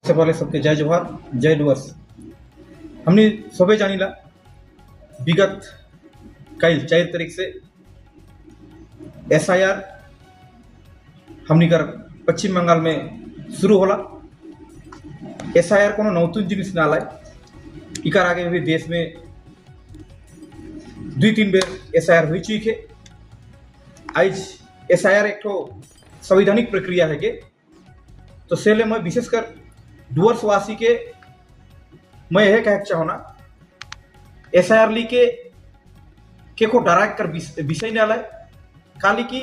सबसे पहले सबके जय जोहार, जय डुअर्स। हमने सबे जानिला, विगत कल 4 तारीख से एसआईआर हमनी कर पश्चिम बंगाल में शुरू होला। एसआईआर कोनो नतून जिनिस ना लाए। इकर आगे भी देश में 2-3 बेर एसआईआर हुई चुकी है। आज एसआईआर एक ठो संवैधानिक प्रक्रिया है के तो सेले मैं विशेषकर डुअर्सवासी के मैं यह कहे चाहना, एसआईआर ली के केको डरा कर विषय न लाए। काली की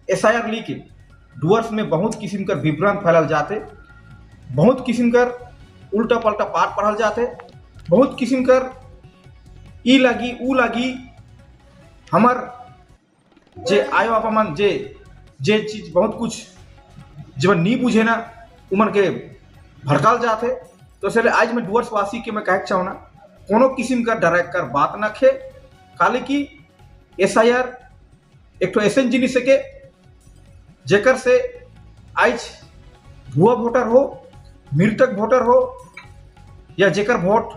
एसआईआर ली के डुअर्स में बहुत किस्म कर विभ्रांत फैलल जाते, बहुत किस्म कर उल्टा पल्टा पाठ पढ़ल जाते, बहुत किस्म कर ई लागी ऊ लागी। हमार जे आयो बापा मन जे जे चीज बहुत कुछ जब नी बुझे ना, उमन के भड़काल जाते। तो इसलिए आज मैं डुअर्स वासी के मैं कहे चाहूँ ना, कोनो किस्म का डरा कर बात ना खे। काले की एसआईआर एक तो ऐसे जिनिस है के जेकर से आज भुआ वोटर हो, मृतक वोटर हो या जेकर वोट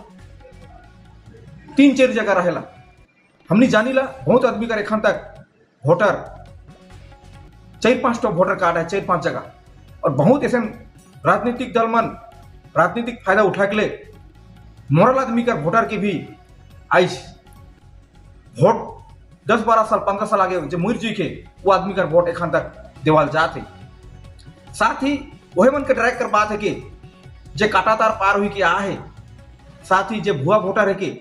3-4 जगह रहेला। हमनी जानीला, बहुत आदमी का एखन तक वोटर 4-5 टो वोटर कार्ड है 4-5 जगह। और बहुत ऐसे राजनीतिक दल मन राजनीतिक फायदा उठा के ले मरल आदमी का वोटर के भी आज वोट 10-12 साल, 15 साल आगे जो मर चुके, वो आदमी का वोट एखन तक देवाल जात है। साथ ही वही मन के डराए कर बात है कि जे काटा तार पार हुई के आ है, साथ ही जे भुआ वोटर है के,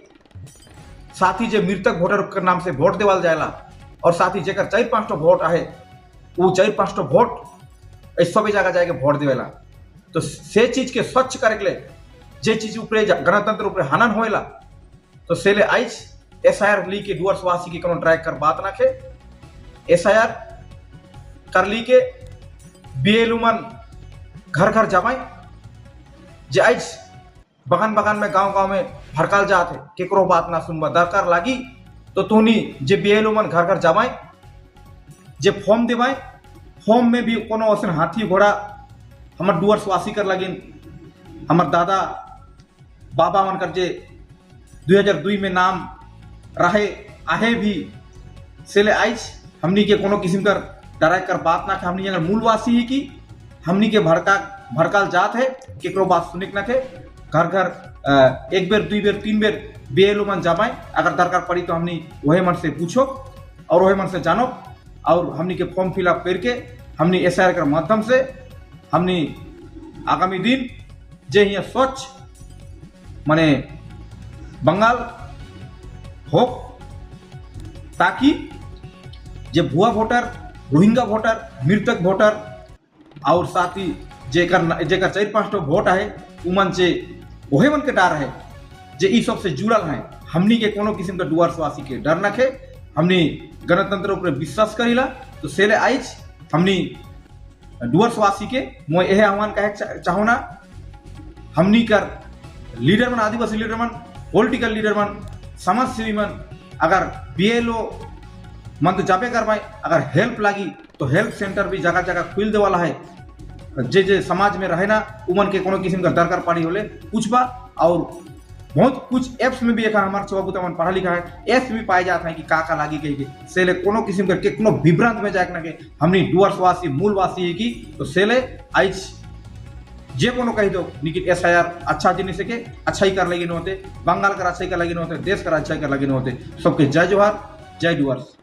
साथ ही जे मृतक वोटर के नाम से वोट देवाल जाएला और साथ ही जेकर 4-5 टो वोट आहे, वो 4-5 टो वोट इस सभी जगह जाके वोट देवेला। तो से चीज के स्वच्छ करे के लिए जे चीज ऊपरे गणतंत्र ऊपरे हनन होएला, तो सेले आइज एसआईआर ली के डुअर्सवासी के कोनो ट्रैक कर बात ना खे। एसआईआर कर ली के बीएलओ मन घर घर जमाए, जे आइज बगान बगान में, गांव गांव में भड़काल जात है, केकरो बात ना सुनबा। दरकार लागी तो तुनी जे बीएलओ मन घर घर जमाए, जे फॉर्म देवाए, फॉर्म में भी कोनो असन हाथी घोड़ा हमर डुअर्सवासी कर लगिन, हमर दादा बाबा मन कर जे 2002 में नाम रहे आहे भी। सेले आइज हमनी के कोनो किस्म कर डराए कर बात ना के। हमनी अगर मूलवासी है कि हमनी के भड़काल जात है, केकरो बात सुनिक ना के। घर घर एक बेर, 2 बेर, 3 बेर बीएलओ मन जमाए। अगर दरकार पड़ी तो हमनी वही मन से पूछो और वही मन से जानो और हमनी के फॉर्म फिलअप करके हमनी एसआईआर के माध्यम से हमनी आगामी दिन जे हियाँ स्वच्छ माने बंगाल हो, ताकि जे भुआ वोटर, रोहिंग्या वोटर, मृतक वोटर और साथ ही जेकर जेकर 4-5 टो वोट है, उमन से वही मन के डर है जे ई सब से जुड़ल हैं। हमनी के कोनो किस्म का डुअर्सवासी के डर न खे। हमनी गणतंत्र ऊपर विश्वास करीला। तो सेले आइज हमनी डुअर्सवासी के मोय यह आह्वान कहे चाहो ना, हमनी कर लीडर मन, आदिवासी लीडर मन, पॉलिटिकल लीडर मन, समाज सेवी मन, अगर बीएलओ मन तो जाबे करवाए, अगर हेल्प लागी तो हेल्प सेंटर भी जगह जगह खुल दे वाला है। जे जे समाज में रहे ना, उमन के कोनो किस्म का दरकार पड़ी होले पूछबा। और बहुत कुछ ऐप्स में भी एक हमारे छुआ मन पढ़ा लिखा है, ऐप्स भी पाए जाते हैं कि का का लागी कही के। सेले कोनो किस्म के कोनो विभ्रांत में जाए ना के। हमनी डुअर्सवासी मूलवासी है की तो सेले आइज जे कोनो कही दो, लेकिन एसआईआर अच्छा जिनिस है के अच्छा ही कर लगी होते, बंगाल कर अच्छा ही कर लगी होते, देश कर अच्छा ही कर लगी होते। सबके जय जोहार, जय डुअर्स।